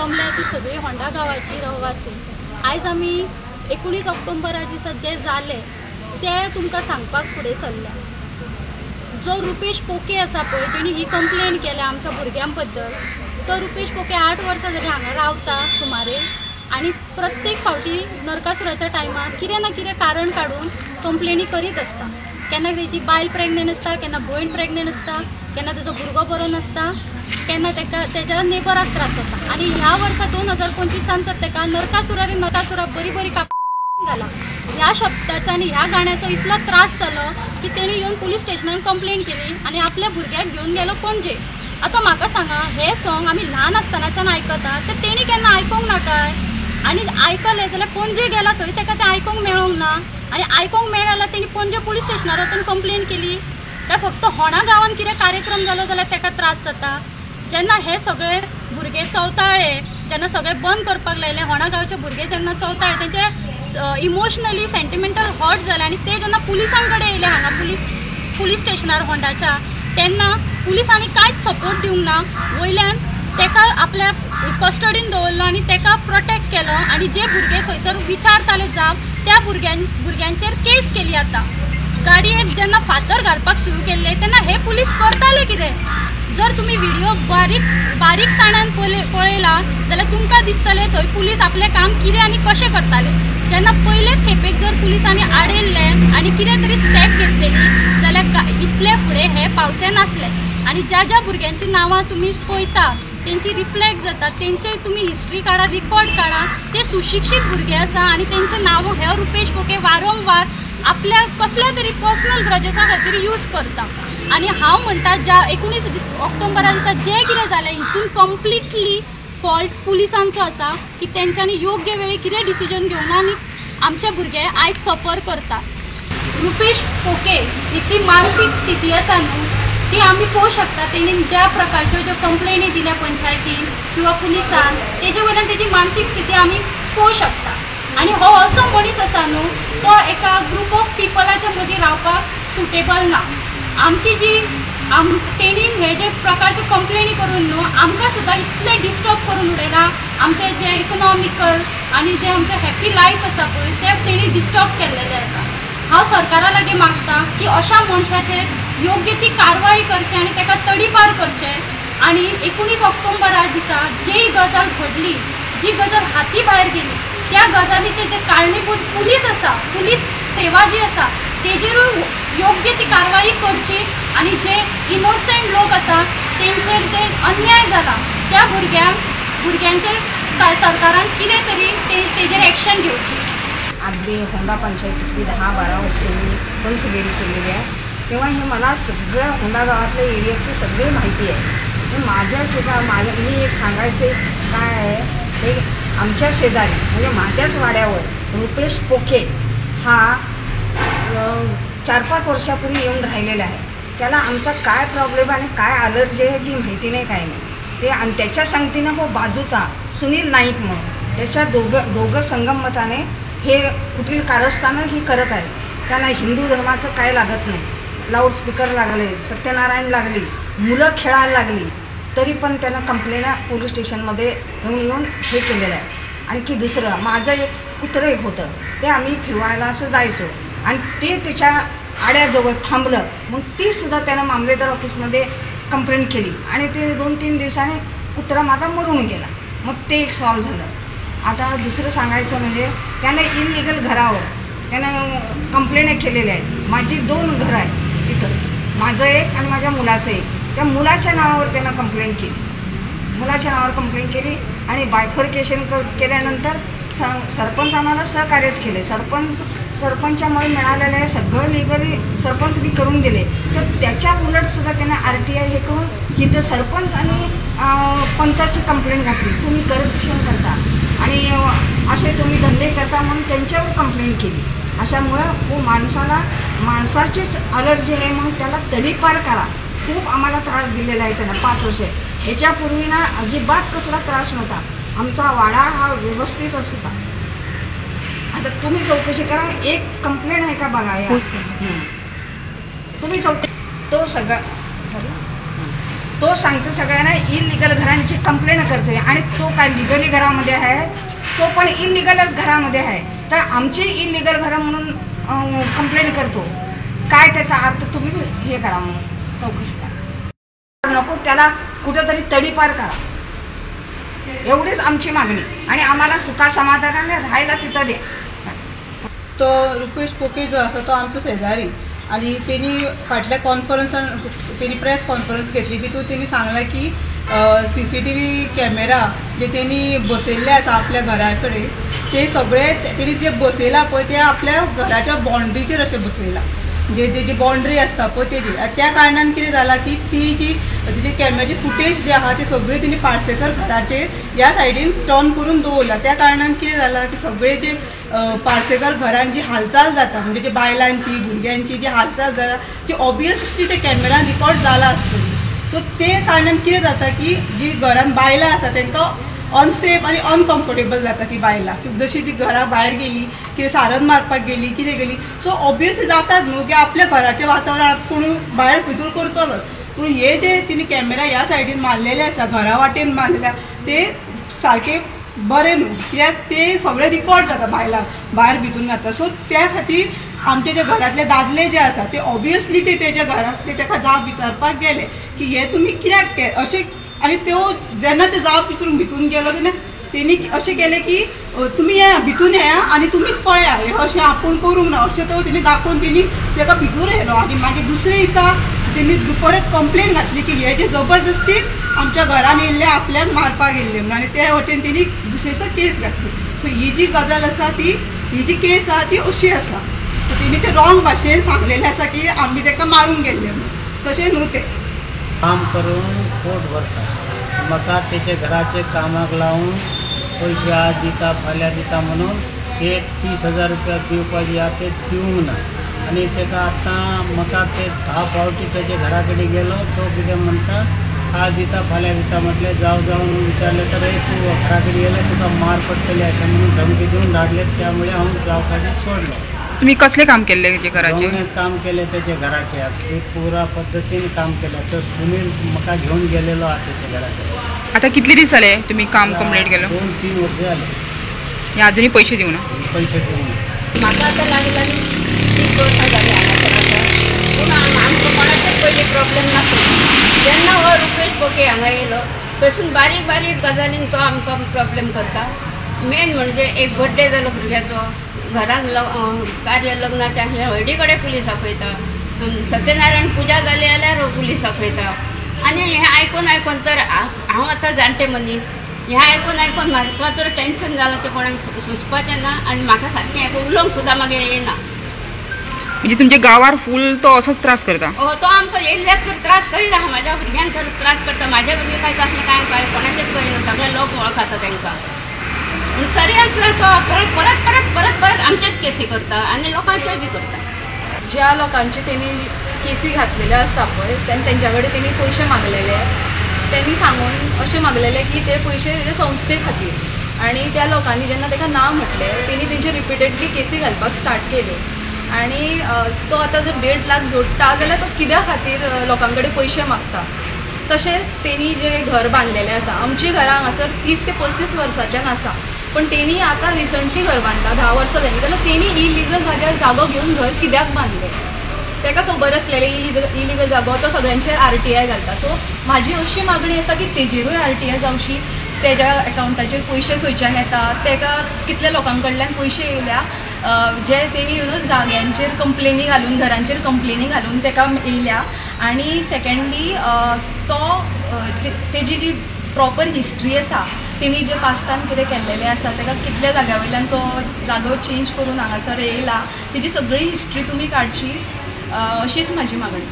जमल्या ती सगळी होंडा गांवाची रहिवासी. आयज आमी 19 ऑक्टोबरा दिसा जें जालें तें तुमकां सांगपाक फुडें सरल्या. जो रुपेश पोके आसा पळय, तेणी ही कंप्लेन केल्या आमच्या भुरग्यां बद्दल. तो रुपेश पोके 8 वर्सां जालीं हांगा रावता सुमारे, आनी प्रत्येक फावटी नरकासुराच्या टायमार कितें ना कितें कारण काडून कंप्लेनी करीत आसता. केन्ना तेजी बायल प्रेग्नंट आसता, केन्ना भयण प्रेग्नंट आसता, केन्ना तेजो भुरगो बरो नासता, केन्ना तेका तेज्या नेबराक त्रास जाता. आनी ह्या वर्सा 2025 तर तेका नरकासुरा रे नरकासुरा बरी बरी काप घाला ह्या शब्दाचो आनी ह्या गाण्याचो इतलो त्रास जालो की तेणी येवन पुलीस स्टेशनान कंप्लेन केली आनी आपल्या भुरग्याक घेवन गेलो पणजे. आतां म्हाका सांगा, हें सॉंग आमी ल्हान आसतनाच्यान आयकता, तर तेणी केन्ना आयकोंक ना काय? आनी आयकलें जाल्यार पणजे गेला थंय तेका तें आयकोंक मेळोंक ना, आनी आयकोंक मेळ्ळें जाल्यार तेणी पणजे पुलीस स्टेशनार वचून कंप्लेन केली. काय फक्त होणा गांवान कितें कार्यक्रम जालो जाल्यार तेका त्रास जाता? जेन्ना हे सगळे भुरगे चवताळे, जेन्ना सगळे बंद करपाक लायले, होणा गांवचे भुरगे जेन्ना चवताळे तेंचे इमोशनली सेंटिमेंटल हर्ट जाले आनी ते जेन्ना पुलिसां कडेन येयले हांगा पुलीस स्टेशनार होंडाच्या, तेन्ना पुलिसांनी कांयच सपोर्ट दिवंक ना. वयल्यान तेका आपल्या कस्टडीन दवरलो आनी तेका प्रोटेक्ट केलो, आनी जे भुरगे थंयसर विचारताले जाप त्या भुरग्यांचेर केस केली. आतां गाडयेक जेन्ना फातर घालपाक सुरू केल्ले तेन्ना हे पुलीस करताले कितें? जर तुमी व्हिडिओ बारीकसाणान पळयला जाल्यार तुमकां दिसतलें थंय पुलीस आपलें काम कितें आनी कशें करताले. जेन्ना पयलेच खेपेक जर पुलिसांनी आडयल्लें आनी कितें तरी स्टेप घेतलेली जाल्यार इतले फुडें हे पावचें नासलें. आनी ज्या ज्या भुरग्यांची नांवां तुमी पळयता तेंची रिफ्लेक्ट जाता, तेंचे तुमी हिस्ट्री काडा, रिकॉर्ड काडा, ते सुशिक्षीत भुरगे आसा आनी तेंचें नांव हे रुपेश पोके वारंवार आपल्या कसल्या तरी पर्सनल ग्रजेसा खातीर यूज करता. आनी हांव म्हणटा, ज्या 19 ऑक्टोबरा दिसा जें कितें जालें हितून कंप्लिटली फॉल्ट पुलिसांचो आसा की तेंच्यांनी योग्य वेळी कितें डिसिजन घेवंक ना आनी आमचे भुरगे आयज सफर करता. रुपेश पोके हेची मानसीक स्थिती आसा न्हू ती आमी पळोवंक शकता. तेणी ज्या प्रकारच्यो ज्यो कंप्लेनी दिल्या पंचायतीन किंवा पुलिसान तेजे वयल्यान तेजी मानसीक स्थिती आमी पळोवंक शकता. आनी हो असो मनीस आसा न्हू तो एका ग्रुप ऑफ पिपलाच्या मदीं रावपाक सुटेबल ना. आमची जी तेणी हे जे प्रकारचे कंप्लेनी करून न्हू आमकां सुद्दां इतलें डिस्टर्ब करून उडयलां. आमचें जें इकनॉमिकल आनी जें आमचें हॅपी लायफ आसा पळय तें तेणी डिस्टर्ब केल्लेलें आसा. हांव सरकारा लागीं मागता की अशा मनशाचेर योग्य ती कारवाय करची आनी ताका तडीपार करचें. आनी 19 ऑक्टोबरा दिसा जी गजाल घडली, जी गजाल हाती भायर गेली, त्या गजालीचे जे कारणीभूत पुलीस आसा, पुलीस सेवा जी आसा तेजेरूय योग्य ती कारवाई करची आनी जे इनोसंट लोक आसा तेंचेर जे अन्याय जाला त्या भुरग्यांचेर सरकारान कितें तरी तेजेर एक्शन घेवची. आदली होंडा पंचायतीतली 10-12 वर्षे मी पंचगिरी केलेली आहे, तेव्हा हे मला सगळं होंडा गावातल्या एरियातली सगळी माहिती आहे. माझ्या ठिकाण मी एक सांगायचे काय आहे ते, आमच्या शेजारी म्हणजे माझ्याच वाड्यावर रुपेश पोके हा 4-5 वर्षापूर्वी येऊन राहिलेला आहे. त्याला आमचा काय प्रॉब्लेम आणि काय अलर्जी आहे ती माहिती नाही, काय नाही ते. आणि त्याच्या संगतीनं हो बाजूचा सुनील नाईक म्हणून त्याच्या दोघं संगमताने हे कुठील कारस्थानं ही करत आहेत. त्यांना हिंदू धर्माचं काय लागत नाही, लाऊडस्पीकर लागले, सत्यनारायण लागली, मुलं खेळायला लागली, तरी पण त्यांना कंप्लेना पोलीस स्टेशनमध्ये घेऊन येऊन हे केलेलं आहे. आणखी दुसरं, माझं एक कुत्रं एक होतं, ते आम्ही फिरवायला असं जायचो आणि ते त्याच्या आड्याजवळ थांबलं, मग तीसुद्धा त्यानं मामलेदार ऑफिसमध्ये कंप्लेंट केली आणि ते 2-3 दिवसांनी कुत्रा माझा मरून गेला. मग ते एक सॉल्व झालं. आता दुसरं सांगायचं म्हणजे त्यानं इलिगल घरावर त्यानं कंप्लेंट केलेल्या आहेत. माझी 2 घरं आहेत तिथंच, माझं एक आणि माझ्या मुलाचं एक. त्या मुलाच्या नावावर त्यानं कंप्लेंट केली, मुलाच्या नावावर कंप्लेंट केली आणि बायफर्केशन केल्यानंतर सरपंच आम्हाला सहकार्यच केले. सरपंचामुळे मिळालेलं आहे सगळं लिगली सरपंचनी करून दिले. तर त्याच्या उलटसुद्धा त्यांना RTI हे करून इथं सरपंच आणि पंचाची कंप्लेंट घातली, तुम्ही करप्शन करता आणि असे तुम्ही धंदे करता म्हणून त्यांच्यावर कंप्लेंट केली. अशामुळं हो माणसाला माणसाचीच अलर्जी आहे म्हणून त्याला तडीपार करा. खूप आम्हाला त्रास दिलेला आहे त्यांना 5 वर्षे. ह्याच्यापूर्वी ना अजिबात कसला त्रास नव्हता, आमचा वाडा हा व्यवस्थितच होता. आता तुम्ही चौकशी करा, एक कंप्लेंट आहे का बघा या तुम्ही चौकशी तो सगळा तो सांगतो सगळ्यांना इलिगल घरांची कंप्लेंट करते आणि तो काय लिगली घरामध्ये आहे, तो पण इलिगलच घरामध्ये आहे. तर आमची इलिगल घरं म्हणून कंप्लेंट करतो, काय त्याचा अर्थ? तुम्ही हे करा म्हणून चौकशी करा, नको त्याला कुठंतरी तडीपार करा, एवढीच आमची मागणी. आणि आम्हाला सुखासमाधानाने राहायला तिथं द्या. तो रुपेश पोके जो आसा तो आमचो शेजारी आनी तेणी फाटल्या कॉन्फरन्सान तेणी प्रेस कॉन्फरन्स घेतली, तितून तेणी सांगलां की CCTV camera जे तेणी बसयल्ले आसा आपल्या घरा कडेन ते सगळे तेणी जे बसयला पळय ते आपल्या घराच्या बाउंड्रीचेर अशें बसयला, जे जी बाउंड्री आसता पळय तेजी. त्या कारणान कितें जालां की ती जी तेजी कॅमेराची फुटेज जी आहा ती सगळी तेणी पार्सेकर घराचेर ह्या सायडीन टर्न करून दवरला. त्या कारणान कितें जालां की सगळे जे पार्सेकर घरान जी हालचाल जाता, म्हणजे जी बायलांची भुरग्यांची जी हालचाल जाता ती ऑबियसली ते कॅमेरान रिकॉर्ड जाला आसतली. सो ते कारणान कितें जाता की जी घरान बायलां आसा तांकां अनसेफ आनी अनकम्फर्टेबल जाता ती बायलां, जशी ती घरा भायर गेली कितें सारन मारपाक गेली कितें गेली, सो ऑबियसली जातात न्हू की आपल्या घराचें वातावरण कोण भायर भितर करतलोच. पूण हे जे तिने कॅमेरा ह्या सायडीन मारलेले आसा, घरा वाटेन मारलेले ते सारके बरें न्हू, कित्याक ते सगळे रिकॉर्ड जाता बायलां भायर भितून जाता. सो त्या खातीर आमचे जे घरांतले दादले जे आसा ते ऑबियसली ते तेज्या घरांतले ताका जाप विचारपाक गेले की हे तुमी कित्याक अशें. आनी त्यो जेन्ना ते जाप विचारूंक भितून गेलो तेन्ना तेणी अशें केलें की तुमी येया भितून येया आनी तुमीच पळया हें अशें आपूण करूंक ना अशें तो तेणी दाखोवन तेणी ताका भितूर येयलो. आनी मागीर दुसरे दिसा तेणी परत कंप्लेन घातली की हे जे जबरदस्तीन आमच्या घरान येयल्ले आपल्याक मारपाक येयल्ले म्हणून, आनी ते वटेन तेणी दुसरे दिसा केस घातली. सो ही जी गजाल आसा ती ही जी केस आसा ती अशी आसा, तेणी ते रॉंग भाशेन सांगलेलें आसा की आमी ताका मारूंक गेल्ले म्हणून, तशें न्हू तें. काम करून पोट भरता, म्हाका तेचे घराचे कामाक लावन पयशे आज दिता फाल्यां दिता म्हणून एक 30,000 रुपया दिवपाचे आहा ते दिवंक ना. आनी ताका आतां म्हाका ते 10 फावटी तेजे घरा कडेन गेलो, तो कितें म्हणटा आज दिता फाल्यां दिता म्हटलें. जावं जावं विचारलें तर तूं घरा कडेन गेले तुका मार पडटली अशें म्हणून धमकी दिवन धाडले. त्यामुळे हांव जावपाचें सोडलो. तुम्ही कसले काम केले तेजे घराचे? काम केले तेजे घराचे, अगदी पुरा पद्दतीन काम केलें. तो सुनील म्हाका घेवन गेलेलो आहा तेजे घराचे. आता कितले दीस जाले तुम्ही काम कंप्लीट केलं? 2-3 वर्ष जाले. हे अजूनही पैसे दिवना? पैसे दिवना. म्हाका आतां लागीं लागीं 30 वर्सां जालीं हांगासर आसा, पूण आमकां कोणाचेच पयलीं प्रॉब्लेम नासलो. जेन्ना हो रुपेश पोके हांगा येयलो तसून बारीक बारीक गजालीन तो आमकां प्रॉब्लेम करता. मेन म्हणजे एक बड्डे जालो भुरग्याचो, घरान कार्य लग्नाचें आसल्यार हळदी कडेन पुलीस आपयता, सत्यनारायण पुजा जाली जाल्यार पुलीस आपयता. आनी हें आयकून आयकून तर हांव आतां जाणटे मनीस, हें आयकून आयकून म्हाका तर टेंशन जालां तें कोणाक सोंसपाचें ना आनी म्हाका सारकें उलोवंक सुद्दां मागीर येना. म्हणजे तुमच्या गांवार फूल तो असोच त्रास करता? हो, तो आमकां येयल्ल्याक तर त्रास करीत आहा, म्हाज्या भुरग्यांक तर त्रास करता. म्हाज्या भुरगे कांय तसलें कांय काय कोणाचेच करिना, सगळे लोक वळखाता तांकां. पूण तरी आसतना तो परत परत परत परत परत आमचेच केसी करता आनी लोकांच्योय बी करता. ज्या लोकांचे तेणी केसी घातलेल्यो आसा पळय तेंच्या कडेन तेणी पयशे मागलेले, तेणी सांगून अशें मागलेले की ते पयशे तेजे संस्थे खातीर, आनी त्या लोकांनी जेन्ना ताका ना म्हटलें तेणी तेंचे रिपिटेडली केसी घालपाक स्टार्ट केल्यो. आनी तो आतां जर 1.5 लाख जोडटा जाल्यार तो कित्या खातीर लोकां कडेन पयशे मागता? तशेंच तेणी जें घर बांदलेलें आसा, आमची घरां हांगासर 30 ते 35 वर्सांच्यान आसा, पण तेणी आतां रिसंटली घर बांदलां 10 वर्सां जालीं, जाल्यार तेणी इलिगल जाग्यार जागो घेवन घर कित्याक बांदलें? ताका खबर आसलेलें इलिगल जागो, तो सगळ्यांचेर RTI घालता. सो म्हाजी अशी मागणी आसा की तेजेरूय RTI जावची, तेज्या एकावंटाचेर पयशे खंयच्यान येता, ताका कितल्या लोकां कडल्यान पयशे येयल्या, जे तेणी you know जाग्यांचेर कंप्लेनी घालून घरांचेर कंप्लेनी घालून ताका येयल्या. आनी सेकेंडली तो तेजी जी प्रॉपर हिस्ट्री आसा, तेणी जे पास्टान कितें केल्लेलें आसा, ताका कितल्या जाग्या वयल्यान तो जागो चेंज करून हांगासर येयला, तेजी सगळी हिस्ट्री तुमी काडची, अशीच म्हाजी मागणी.